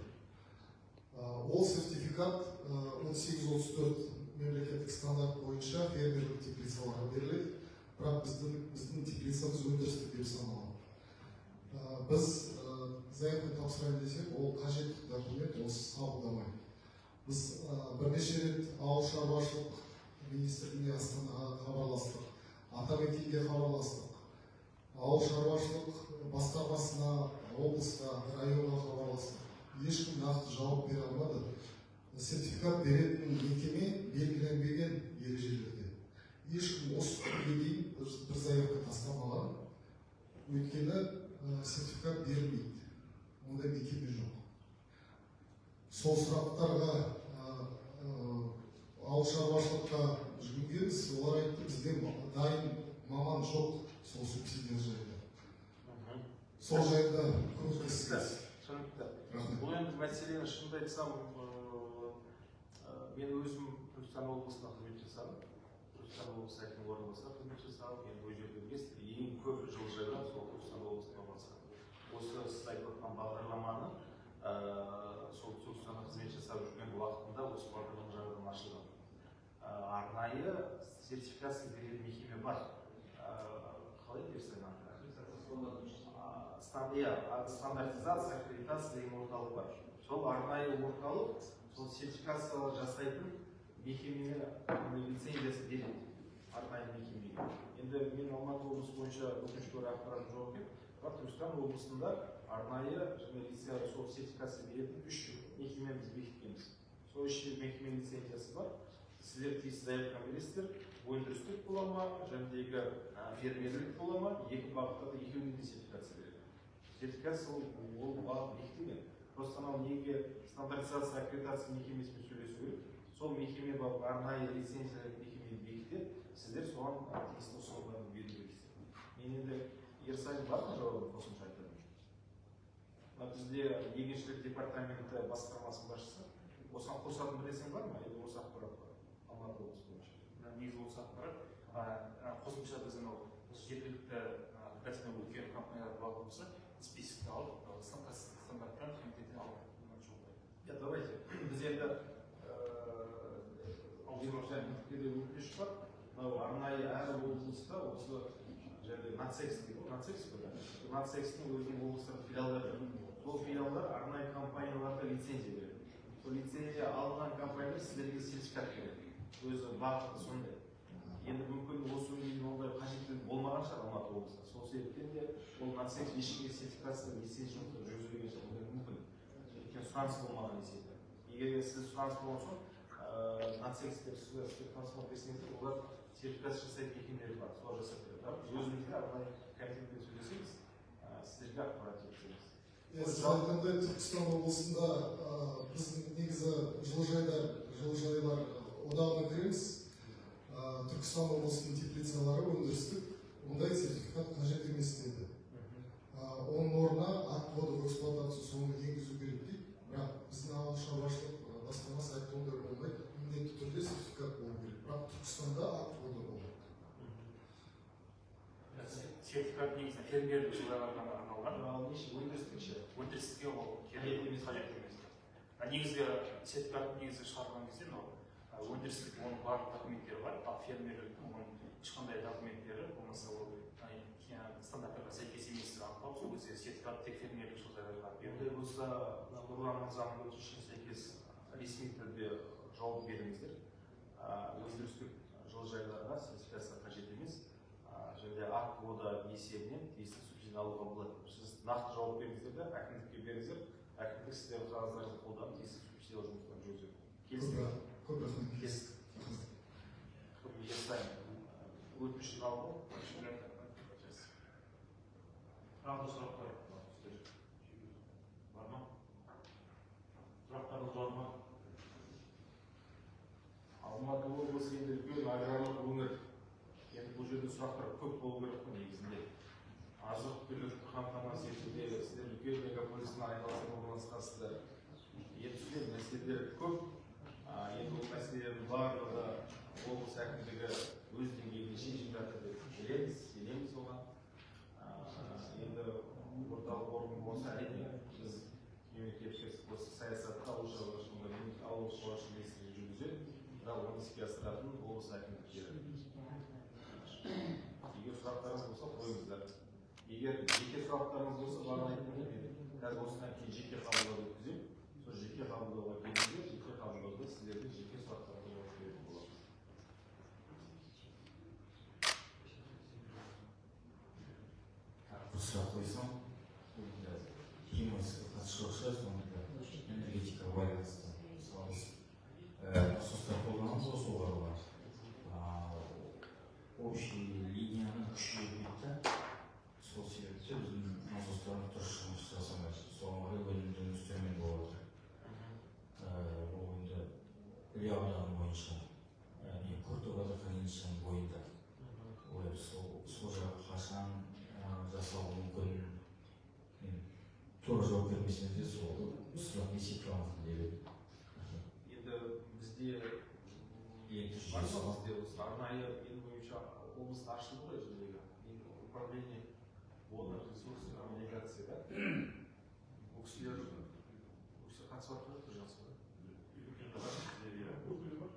Ол сертификат 1834 мемлекеттік стандарт бойынша фермерлік теплицаларға беріледі. Бірақ біздің теплицамыз өндірістік деп саналады. Біз заявка тапсырайын десек, ол қажетті документ осы қабылдамайды. Біз бірнеше рет ауыл шаруашылық министрлігіне Астанаға хабарластық, Атамекенге хабарластық, ауыл шаруашылық басқармасына, облысқа, районға хабарластық. Ешкім нақты жауап бере алмады. Сертификат беретін мекеме белгіленбеген ережелерде. Ешкім осы күнге дейін бір заявка тастамаған. Өйткені сертификат берілмейді. Ондай мекеме жоқ. Сол сұрақтарға ауыл шаруашылыққа жүгінгенбіз, олар айтты, бізде дайын маман жоқ сол субсидия жайында. Сол жайында көмектессеңіз. Түсінікті. Бұл енді мәселені шынымды айтсам, мен өзім Түркістан облысында қызмет жасадым. Түркістан облысы әкімінің орынбасары қызмет жасадым. Енді ол жерде білесіздер, ең көп жылыжайлар сол Түркістан облысында орналасқан. Осы сіз айтып отқан бағдарламаны сол Түркістанда қызмет жасап жүрген уақытында осы бағдарлама жаңадан ашылған. Арнайы сертификация беретін мекеме бар. Стандартизация, аккредитация деген орталық бар. Сол арнайы орталық сол сертификация жасайтын мекемеге лицензиясын береді, арнайы мекемеге. Енді мен Алматы облысы бойынша өкінішке орай ақпаратым жоқ екен, бірақ Түркістан облысында арнайы және сол сертификация беретін 3 мекеме біз бекіткенбіз. Сол 3 мекеме лицензиясы бар. Сіздер тиісті заявка бересіздер, өндірістік бола ма, жәндегі фермерлік бола ма, екі бағытта да екеуіне де сертификация береді. Сертификация ол бағыт бекітілген. Просто анау неге стандартизация, аккредитация мекемесімен сөйлесу керек. Сол мекеме барып арнайы лицензия мекемені бекітеді, сіздер соған тиісті ұсынымдарды беру керексіздер. Мен енді Ерсайын бар ма жауабын қосымша айтатын? Мына бізде егіншілік департаменті басқармасының басшысы, осыған қосатын бір нәрсең бар ма? Или осы ақпарат бар? Алматы облысы бойынша. Негізі осы ақпарат. Қосымша біз анау осы жергілікті аккредитациядан өткен компаниялар болатын болса, списокті алып, стандарттан комитеттен алып жолдайды. Я, давайте. Біз енді өтініш бар. Мынау арнайы әр облыста осы жерде НАЦЭКС дейді ғой, НАЦЭКС қой, да? НАЦЭКС-тің өзінің облыстарында филиалдары бар. Сол филиалдар арнайы компанияларға лицензия береді. Сол лицензия алынған компаниялар сіздерге сертификат береді. Өзі бағыты сондай. Енді мүмкін осы күнге дейін ондай қажеттілік болмаған шығар Алматы облысында. Сол себептен де ол НАЦЭКС ешкімге сертификация, лицензия жұмыстарын жүргізбеген шығар. Ондай мүмкін. Өйткені сұраныс болмаған есебі. Егер сіз сұраныс болған соң, НАЦЭКС деп сіздер трансформ берсеңіздер, олар сертификация жасайтын мекемелер бар, солар жасап береді. Бірақ өзімізде арнайы комитетпен сөйлесеміз, сіздерге ақпарат жеткіземіз. Сіз айтқандай, Түркістан облысында біз негізі жылыжайлар одағына кіреміз. Түркістан облысының теплицалары өндірістік, ондай сертификат қажет емес деді. Оның орнына акт ввода в эксплуатацию соны енгізу керек дейді. Бірақ біздің ауыл шаруашылық басқармасы айтты, ондай болмайды, міндетті түрде сертификат болу керек. Бірақ Түркістанда акт ввода болады. Сертификат негізінен фермерлік жылыжайларға арналған. Ал неше өндірістік ше? Өндірістікке ол керек емес, қажет емес. Негізгі сертификат негізі шығарған кезде мынау өндірістік оның барлық документтері бар, ал фермерліктің оның ешқандай документтері болмаса ол стандарттарға сәйкес еместігі анықталып, сол кезде сертификат тек фермерлік жылыжайларға беріледі. Ондай болса, Нұрлан мырзаның өтінішіне сәйкес ресми түрде жауап беріңіздер. Өндірістік жылыжайларға сертификация қажет емес, және акт ввода есебінен тиісті субсидия алуға болады. Сіз нақты жауап беріңіздер де, әкімдікке беріңіздер, әкімдік сіздердің қағаздарыңызды қолданып тиісті субсидиялау жұмыстарын жүргізеді. Келістік пе? Көп рахмет. Келістік. Ерсайын, өтінішін алды. Тағы да сұрақтар бар ма? Сұрақтарыңыз бар ма? Алматы облысы енді үлкен аграрлық өңір. Енді бұл жерде сұрақтар көп болу керек қой негізінде. Азық-түлік қамтамасыз етуде сіздер үлкен мегаполистің айналасында орналасқансыздар. Енді түсінемін, мәселелер көп. Енді ол мәселелердің барлығы облыс әкімдігі өз деңгейінде шешіп жатыр деп білеміз, сенеміз оған. Енді орталық орган болса, әрине біз мемлекеттік осы саясатты ауыл шаруашылығы министрлігі жүргізеді, бірақ оны іске асыратын облыс әкімдіктері. Егер сұрақтарыңыз болса, қойыңыздар. Егер жеке сұрақтарыңыз болса, бағана айттым ғой, мен қазір осыдан кейін жеке қабылдау өткіземін. Сол жеке қабылдауға келіңіздер, жеке қабылдауда сіздердің жеке сұрақтарыңызға жауап беретін боламыз. Бір сұрақ қойсам, темасы қатысы жоқ шығар, сондықтан энергетикаға байланысты. Мысалы, біз насостар қолданамыз ғой суғаруға. Общий линияның күші жетпейді да, сол себепті біздің насостарымыз дұрыс жұмыс жасамайды. Соған қарай өнімділігіміз төмен болып жатыр. Ол енді Іле ауданы бойынша, яғни Күрті водохранилищенің бойында. Ойлап, сол жақ қашан жасалуы мүмкін? Мен тура жауап бермесем де, сол сұрақ есепке алынсын деп едім. Енді бізде Электр бар жүйесі. ма бізде осы арнайы, менің ойымша, облыста ашылды ғой жаңағы управление водных ресурсов и коммуникаций, да? Ол кісілер қатысып жатыр ғой, жақсы ғой. Өкіліміз бар.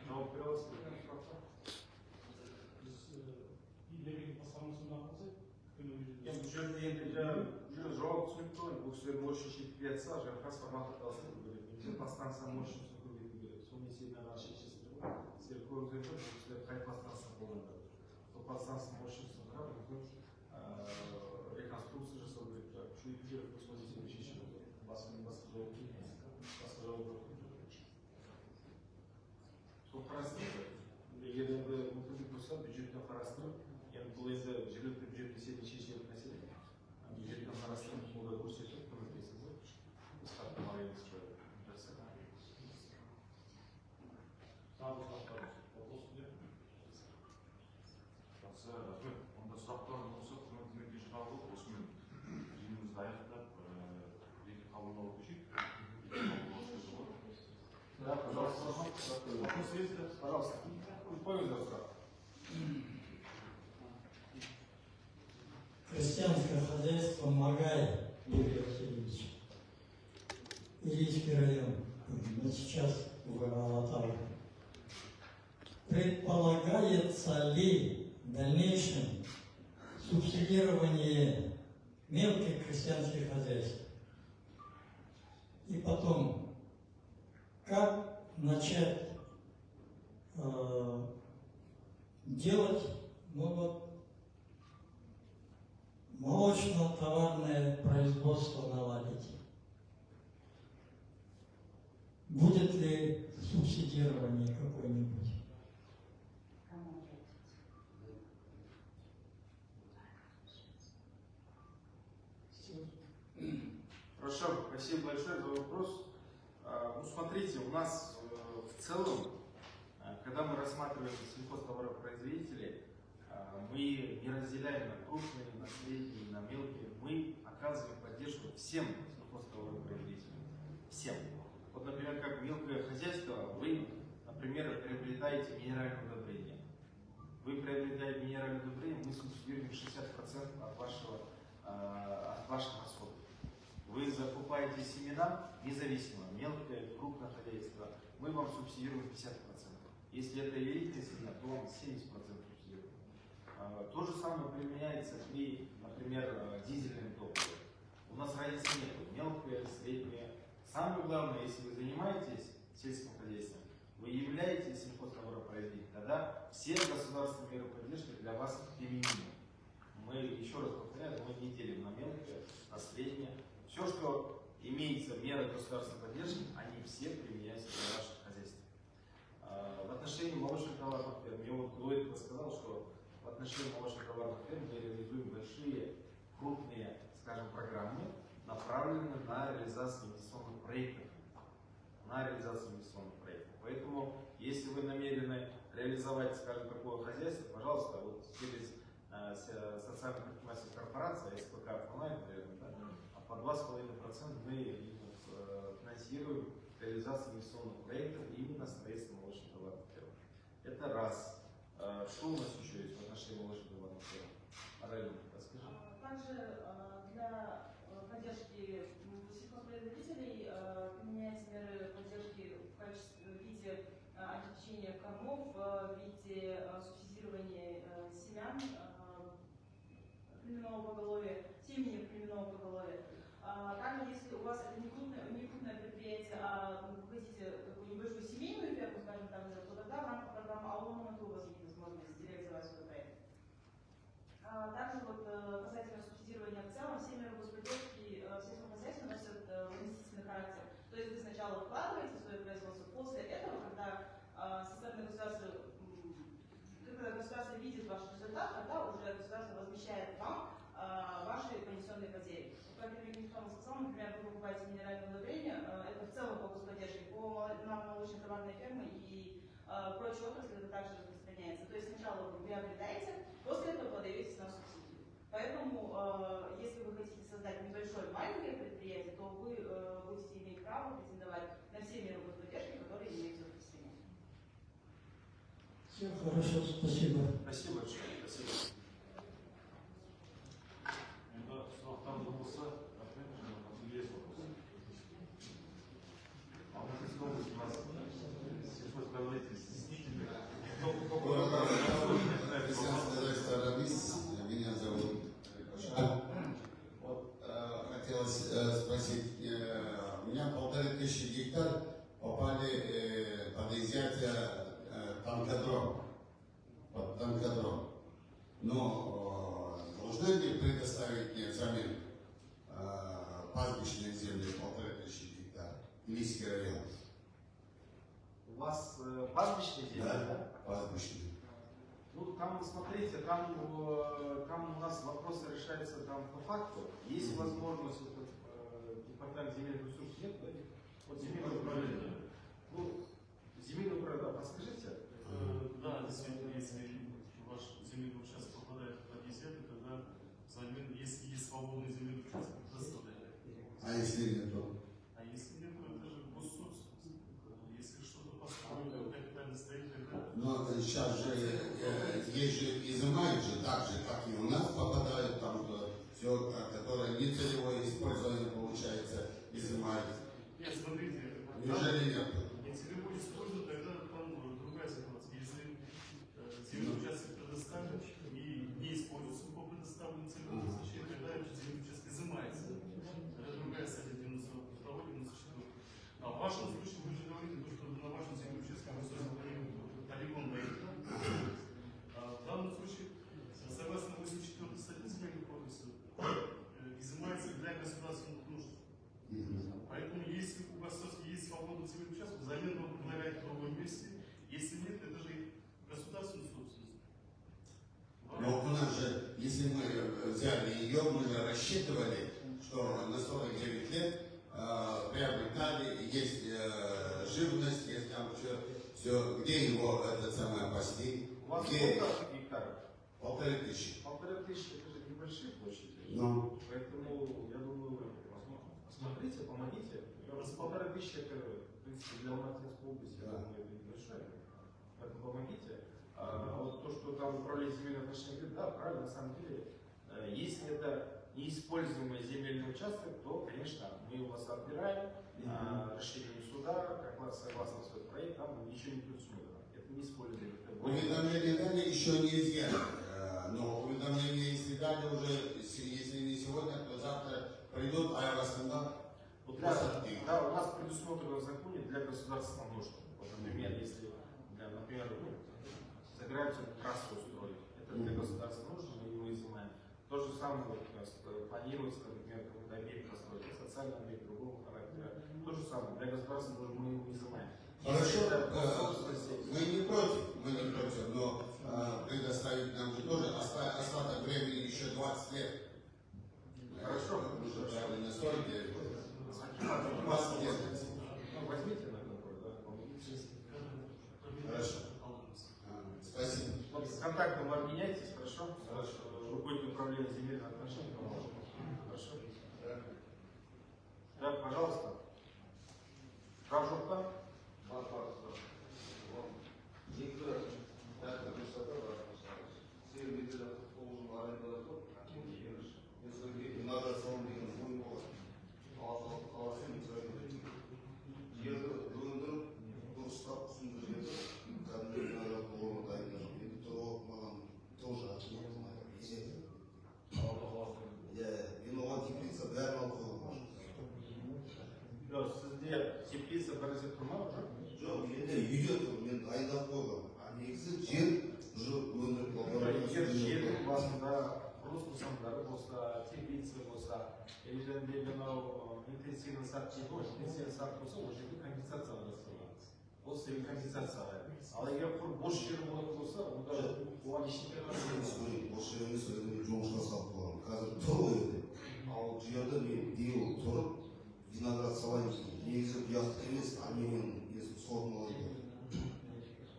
Жауап бере аласыз ба сұраққа? Біз энергетика басқармасында қалсақ, Енді бұл Енді жаңа бұл жауап түсінікті ғой. Бұл кісілер мощность жетпей жатса, жаңа трансформатор ауыстыру керек немесе подстанция мощностьін көбейту керек. Соның есебінен ғана шешесіздер ғой. Сіздер көрдіңіздер ғой, бұл кісілер қай подстанция қолданады. Сол подстанция мощностьін қарап, мүмкін реконструкция жасау керек, күшейту керек, сол есебін шешу керек. Басқа жауап келмейді. Басқа жауап жоқ. Сол қарастырып, егер енді мүмкіндік болса, бюджеттен қарастырып, енді бұл енді жергілікті бюджет есебінен шешілетін мәселе. Бюджеттен қарастырып, қолдау көрсетіп, көмектесіңіздер. Біз хаттамаға енгізіп жақсы. Тағы сұрақтар болсын деп. Жақсы, рахмет. Онда сұрақтар болса, құрметті Кенжеханұлы, осымен жиынымызды аяқтап, жеке қабылдауға көшейік. Жеке қабылдау сөзі ғой. Да, пожалуйста. Вопрос есть, да? Пожалуйста. Қойыңыздар сұрақ. Крестьянское хозяйство Магай Юрий Васильевич. Илийский район, но сейчас в Алатау. Предполагается ли в дальнейшем субсидирование мелких крестьянских хозяйств? И потом, как начать делать, ну вот, молочно-товарное производство наладить? Будет ли субсидирование какое-нибудь? Хорошо, спасибо большое за вопрос. Ну, смотрите, у нас в целом, когда мы рассматриваем сельхозтоваропроизводителей, мы не разделяем на крупные, на средние, на мелкие. Мы оказываем поддержку всем сельхозтоваропроизводителям. Всем. Вот, например, как мелкое хозяйство, вы, например, приобретаете минеральное удобрение. Вы приобретаете минеральное удобрение, мы субсидируем 60% от ваших расходов. Вы закупаете семена, независимо, мелкое, крупное хозяйство, мы вам субсидируем 50%. Если это элитные семена, то вам 70% субсидируем. То же самое применяется при, например, дизельном топливе. У нас разницы нет, мелкое, среднее. Самое главное, если вы занимаетесь сельским хозяйством, вы являетесь сельхозтоваропроизводителем, тогда все государственные меры поддержки для вас применимы. Мы, еще раз повторяю, мы не делим на мелкое, на среднее. Все, что имеется в мерах государственной поддержки, они все применяются для ваших хозяйств. В отношении молочных товарных ферм, я вот до этого сказал, что в отношении молочных товарных ферм мы реализуем большие, крупные, скажем, программы, направленные на реализацию инвестиционных проектов. На реализацию инвестиционных проектов. Поэтому, если вы намерены реализовать, скажем, такое хозяйство, пожалуйста, вот через социально-предпринимательскую корпорацию, СПК онлайн, наверное, да, по 2,5% мы финансируем реализацию инвестиционных проектов именно строительство молочных товарных ферм. Это раз. Что у нас еще есть в отношении молочных товарных ферм? Арайлым, расскажи. Также для поддержки сельхозпроизводителей применяются меры поддержки в виде обеспечения кормов, в виде субсидирования семян племенного поголовья, семени племенного поголовья. Также, если у вас это не крупное предприятие, а вы хотите такую небольшую семейную ферму, скажем так, то тогда в рамках программы Ауыл у вас есть возможность реализовать свой проект. Также вот, касательно субсидирования в целом, все меры господдержки в сельском хозяйстве носят инвестиционный характер. То есть вы сначала вкладываете в свое производство, после этого, когда со стороны государства, когда государство видит ваш результат, тогда уже государство возмещает вам ваши понесенные потери. Как Евгений Михайлович сказал, например, вы покупаете минеральное удобрение, это в целом по господдержке, на молочно-товарные фермы и прочие отрасли это также распространяется. То есть сначала вы приобретаете, после этого подаетесь на субсидию. Поэтому, если вы хотите создать небольшое маленькое предприятие, то вы будете иметь право претендовать на все меры господдержки, которые имеются в системе. Все хорошо, спасибо. Спасибо большое. Спасибо. Сұрақтарыңыз болса, рахмет. Есть вопросы? Алматинской области у нас сельхозпроизводители стеснительны. Крестьянское хозяйство «Арабис», меня зовут Паша. Но должны ли предоставить мне взамен пастбищные земли 1500 гектар, Илийский район? У вас пастбищные земли, да? Да, пастбищные. Ну, там, смотрите, там у нас вопросы решаются там по факту. Есть возможность, вот, департамент земельных ресурсов нет, да? Вот земельное управление. Ну, земельное управление, да, подскажите? Да, действительно, если ваш земельный участок попадает под изъятие, тогда взамен, если есть свободный земельный участок, предоставляют. А если нет, то? А если нет, то это же госсобственность. Если что-то построено, капитально стоит, тогда... Но сейчас же есть же, изымают же так же, как и у нас попадают, там что все, которое нецелевое использование получается, изымают. Нет, смотрите. Неужели нет? Нецелевое использование, тогда там другая ситуация. Если земельный участок предоставлен и не используется по предоставленному целевому назначению, тогда земельный участок изымается. Это другая статья 92, 94. А в вашем случае вы же говорите, что на вашем земельном участке вы создали полигон военный. В данном случае, согласно 84 статье Земельного кодекса, изымается для государственных нужд. Поэтому, если у государства есть свободный земельный участок, взамен вам предлагают в другом месте. Если нет, это же государственная собственность. Но у нас же, если мы взяли ее, мы же рассчитывали, что на 49 лет приобретали, есть живность, есть там все, где его этот самый пасти. У вас сколько гектаров? 1500. 1500, это же небольшие площади. Ну. Поэтому, я думаю, посмотрите, помогите. 1500 это, в принципе, для Алматинской области, я думаю, это небольшое. Поэтому помогите. А вот то, что там управление земельных отношений говорит, да, правильно, на самом деле, если это неиспользуемый земельный участок, то, конечно, мы у вас отбираем решением суда, как раз согласно свой проект, там ничего не предусмотрено. Это не используемо. Уведомление дали, еще не изъяли. Но уведомление, если дали уже, если не сегодня, то завтра придут, аэростандарт. Вот да, у нас предусмотрено в законе для государственных нужд. Вот, например, если, например, ну, собираются трассу устроить, это для государственных нужд, мы его изымаем. То же самое вот, у нас планируется, например, какой-то объект построить, социальный объект другого характера. То же самое, для государственных нужд мы его изымаем. Хорошо, мы не против, но предоставить нам же тоже остаток времени еще 20 лет. Хорошо. Мы же брали на 49 лет. 20 лет. Ну, возьмите на контроль, да, помогите. Хорошо. Спасибо. Вот с контактом вы обменяйтесь, хорошо? Хорошо. Руководитель управления земельных отношений поможет. Хорошо? Да, пожалуйста. Прав жоқ па? Бар, бар, сұрақ. Екі тәртіп рұқсаты бар. Сегіз бетте 49 жыл арендада тұр. Мен содан кейін виноград саламын деген ойым болған. Қаласы мен содан кейін жерді өндіріп, дұрыстап құсымды жерді кәдімгі виноград орнына дайындадым. Енді тұрып маған тоже акиматтың есеті. Иә, мен оған теплица бәрін алып қойғанмын. Жоқ, сізде теплица бір нәрсе тұр ма уже? Жоқ, менде үйде тұр, мен дайындап қойғанмын. А негізі жер уже өндіріп алған. Егер жердің басында құрылыс нысандары болса, теплица болса, или және мынау интенсивный сад дейді ғой, интенсивный сад болса, ол жерде компенсация қарастырылады. Ол сізге компенсация. Ал егер құр бос жер болатын болса, онда оған ештеңе қарастырылмайды. Бос жер емес, өзім жоңышқа салып қойғанмын. Қазір тұр ол жерде. Ал жерді мен биыл тұрып виноград салайын деймін. Негізі бұяқтікі емес, Арменияның несі сортын алайын деп.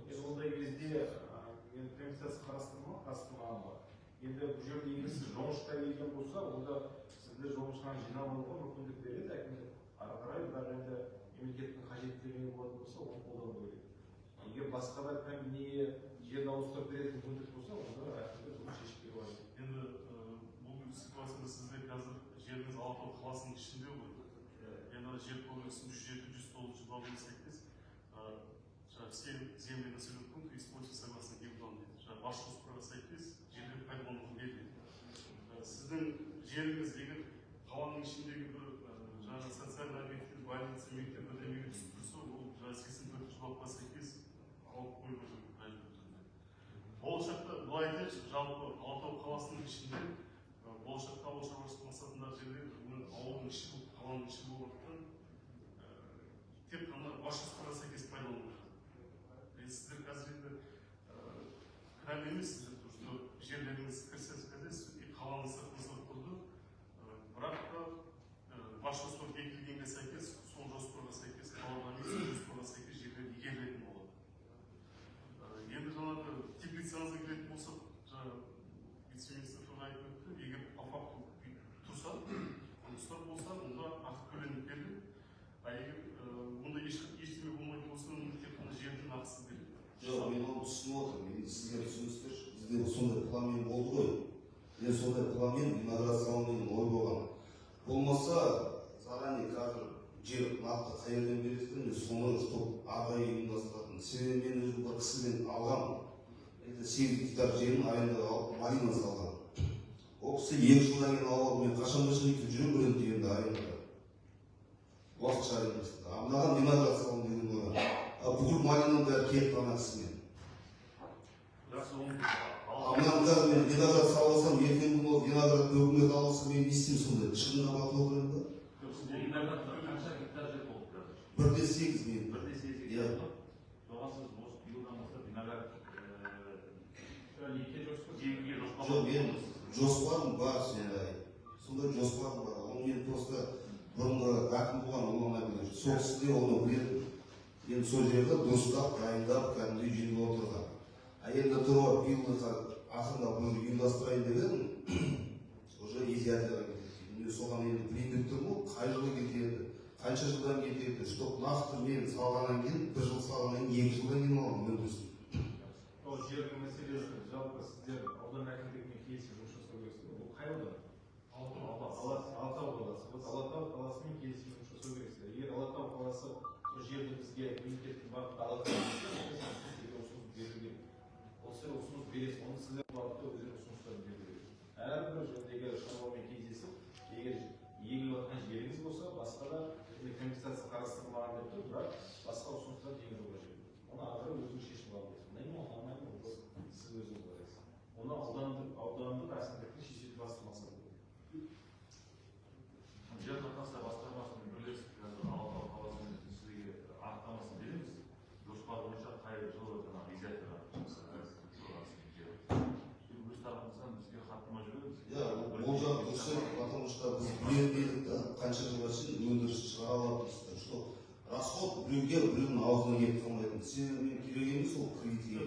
Енді ондай кезде енді компенсация қарастырмаған ба? Енді бұл жерде егер сіз жоңышқа келген болса, онда сізді жоңышқаны жинап алуға мүмкіндік береді әкімдік. Ары қарай бірақ енді мемлекеттің қажеттілігі болатын болса, оны қолдану керек. Егер басқа да неге жерді ауыстырып беретін мүмкіндік болса, онда әкімдік бұны шешіп беру қажет. Енді бұл ситуацияда сізде қазір жеріңіз Алатау қаласының ішінде ғой. Енді жер кодексінің 107-109 бабына сәйкес все земли населенных пунктов используются согласно генплану дейді. Бас жоспарға сәйкес жерлер пайдалануға беріледі. Сіздің жеріңіз егер қаланың ішіндегі бір жаңағы социальный объекттер, больница, мектеп бірдемеге түсіп тұрса, ол жаңағы 84 бапқа сәйкес алып қоюға мәжбүр түрде. Болашақта былай айтайықшы, жалпы Алатау қаласының ішінде болашақта ауыл шаруашылық мақсатындағы жерлер ауылдың іші, қаланың іші болғандықтан тек қана бас жоспарға сәйкес пайдалану керек. Сіздер қазір енді кінәлі емессіздер, что жерлеріңіз сельское хозяйство и қаланың сыртыңызда тұрды, бірақ та бас жоспар бекітілгенге сәйкес, сол жоспарға сәйкес қаладан сол жоспарға сәйкес жерлер игерілетін болады. Енді жаңағы теплицаңызға келетін болсақ, жаңа вице-министр тоже айтып өтті, егер по факту тұрса, жұмыстар болса, онда ақы төленіп беріледі. А егер онда ештеңе болмайтын болса, онда тек қана жердің ақысы беріледі. Жоқ, мен оны түсініп отырмын. Енді сіздер түсінесіздерші, бізде сондай планмен болды ғой. Мен сондай планмен виноград саламын деген ой болған. Болмаса, заранее қазір жер нақты қай жерден бересіздер, мен соны чтоб ары қарай ұйымдастыратын. Себебі мен өзім бір кісіден алғанмын. Енді 8 гектар жерін арендаға алып, малина салған. Ол кісі 2 жылдан кейін алып алды. Мен қашанға шейін өйтіп жүремін біреудің жерінде арендада. Уақытша арендасында. А мынаған виноград саламын деген ой бар. А бүкіл малинаның бәрі кетті ана кісімен. А мынаны қазір мен виноград салып алсам, ертеңгі күні ол виноград өкімет алса, мен не істеймін сонда? Шығынға батып отырамын ба? Жоқ, сізде виноградта қанша гектар жер болып қазір? 1,8 мен. 1,8 гектар ба? Соған сіз осы биылдан бастап виноград егуге жоспарлап Жоқ, мен жоспарым бар сондай. Сондай жоспарым бар. Оны мен просто бұрынғы әкім болған Ұлан Әбдірович. Сол кісі де оны білетін. Енді сол жерді дұрыстап, дайындап, кәдімгідей жүйелеп отырған. А енді тұрып алып, биыл ақырындап бұны ұйымдастырайын деп едім, уже изъятиеға кетеді. Мен соған енді білейін деп тұрмын ғой, қай жылы кетеді, қанша жылдан кетеді, чтоб нақты мен салғаннан кейін, бір жыл салғаннан кейін, 2 жылдан кейін аламын өндірісін. Ол жердің мәселесі, жалпы сіздер аудан әкімдігімен келісіп жұмыс жасау керексіздер. Бұл қай аудан? Алатау қаласы. Вот Алатау қаласымен келісіп жұмыс жасау керексіздер. Егер Алатау қаласы сол жерді бізге мемлекеттік бағытта алатын болса, сіздерге ұсыныс беру керек. Ол сіздер ұсыныс бересіз, оны сіздер бағытта өздері ұсыныстарын беру керек. Әрбір жердегі шаруамен кездесіп, егер егіліп жатқан жеріңіз болса, басқа да компенсация қарастырылмаған деп тұр, бірақ басқа ұсыныстар енгізу қажет. Оны ары қарай өзіңіз шешім қабылдайсыз. Ұнай ма, ұнамай ма, ол сіз өзіңіз қарайсыз. Оны аудандық әкімдіктің шешетін басты мақсаты. Жер қатынастар басқармасымен бірлесіп қазір Алатау қаласымен сізге анықтамасын береміз. Жоспар бойынша қай жылы жаңағы изъятиеға өз тарапымыздан бізге хаттама жіберіңіз. Иә, ол жағы дұрыс, потому что біз білетін едік та, қанша жылға шейін өндіріс шығара алатынбыз, что расход біреуге, біреудің аузына келіп қалмайтын. Себебі мен керек емес ол кредитке.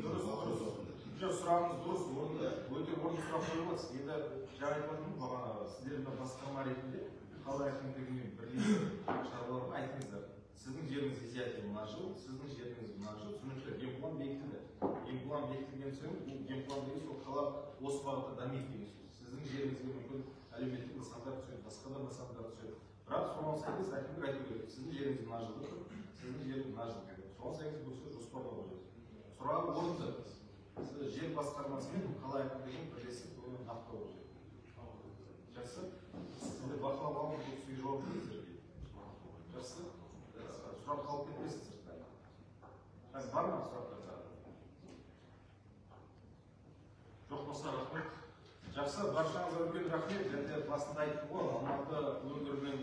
Жоқ, сұрағыңыз дұрыс, орынды, өте орынды сұрақ қойып отырсыз. Енді жаңа айтып отырмын, бағана сіздер мына басқарма ретінде қала әкімдігімен бірлесіп шаруаларға айтыңыздар. Сіздің жеріңіз изъятие мына жыл, сіздің жеріңіз мына жыл, түсінікті, генплан бекітілді. Генплан бекітілген соң, бұл генплан деген сол қала осы бағытта дамиды деген сөз. Сіздің жеріңізге мүмкін әлеуметтік нысандар түседі, басқа да нысандар түседі. Бірақ соған сәйкес әкімдік айту керек. Сіздің жеріңіз мына жылда тұр, сіздің жеріңіз мына жылда тұр. Соған сәйкес бұл кісі жоспарлау қажет. Сұрағы орынды. Сіз жер басқармасымен қала әкімдігімен бірлесіп оны нақтылау қажет. Жақсы. Сондай бақылап алып бұл кісіге жауап беріңіздер. Жақсы. Сұрақ қалып кетпесін сыртта. Қазір бар ма сұрақтар? Жоқ болса, рахмет. Жақсы, баршаңызға үлкен рахмет. Және басында айттым ғой, Алматы өңірінің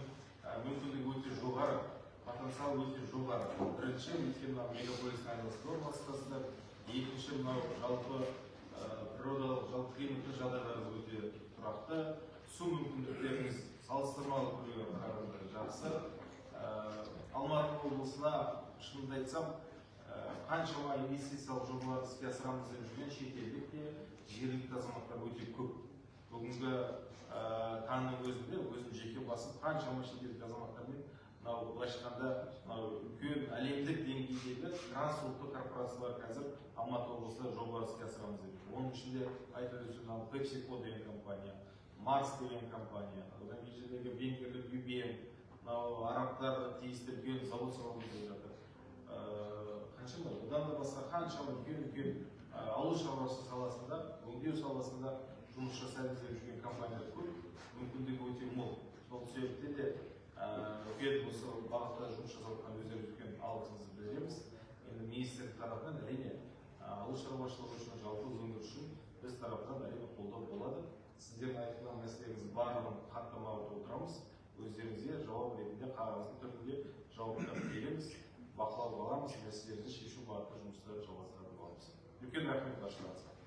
мүмкіндігі өте жоғары, потенциалы өте жоғары. Бірінші, өйткені мынау мегаполистің айналасында орналасқансыздар. Екінші, мынау жалпы природалық, жалпы климаттық жағдайларыңыз өте тұрақты. Су мүмкіндіктеріңіз салыстырмалы түрге қарағанда жақсы. Алматы облысына, шынымды айтсам, қаншама инвестициялық жобаларды іске асырамыз деп жүрген шетелдік те, жергілікті азаматтар өте көп. Бүгінгі таңның өзінде өзім жеке басым қаншама шетелдік азаматтармен мынау былайша айтқанда мынау үлкен әлемдік деңгейдегі трансұлттық корпорациялар қазір Алматы облысында жобалар іске асырамыз деп жүр. Оның ішінде айтып өтсем, мынау PepsiCo деген компания, Марс деген компания, одан кейін жердегі венгерлік UBM, мынау арабтар тиісті үлкен завод саламыз деп жатыр. Қаншама, одан да басқа қаншама үлкен ауыл шаруашылығы саласында, өңдеу саласында жұмыс жасаймыз деп жүрген компаниялар көп, мүмкіндігі өте мол. Сол себептен де үлкен осы бағытта жұмыс жасап жатқан өздеріңіз үлкен алғысымызды білдіреміз. Енді министрлік тарапынан әрине ауыл шаруашылығы үшін, жалпы өңір үшін біз Жауаптарды береміз, бақылауға аламыз, мәселелерді шешу бағытында жұмыстарды жалғастыратын боламыз. Үлкен рахмет баршаларыңызға.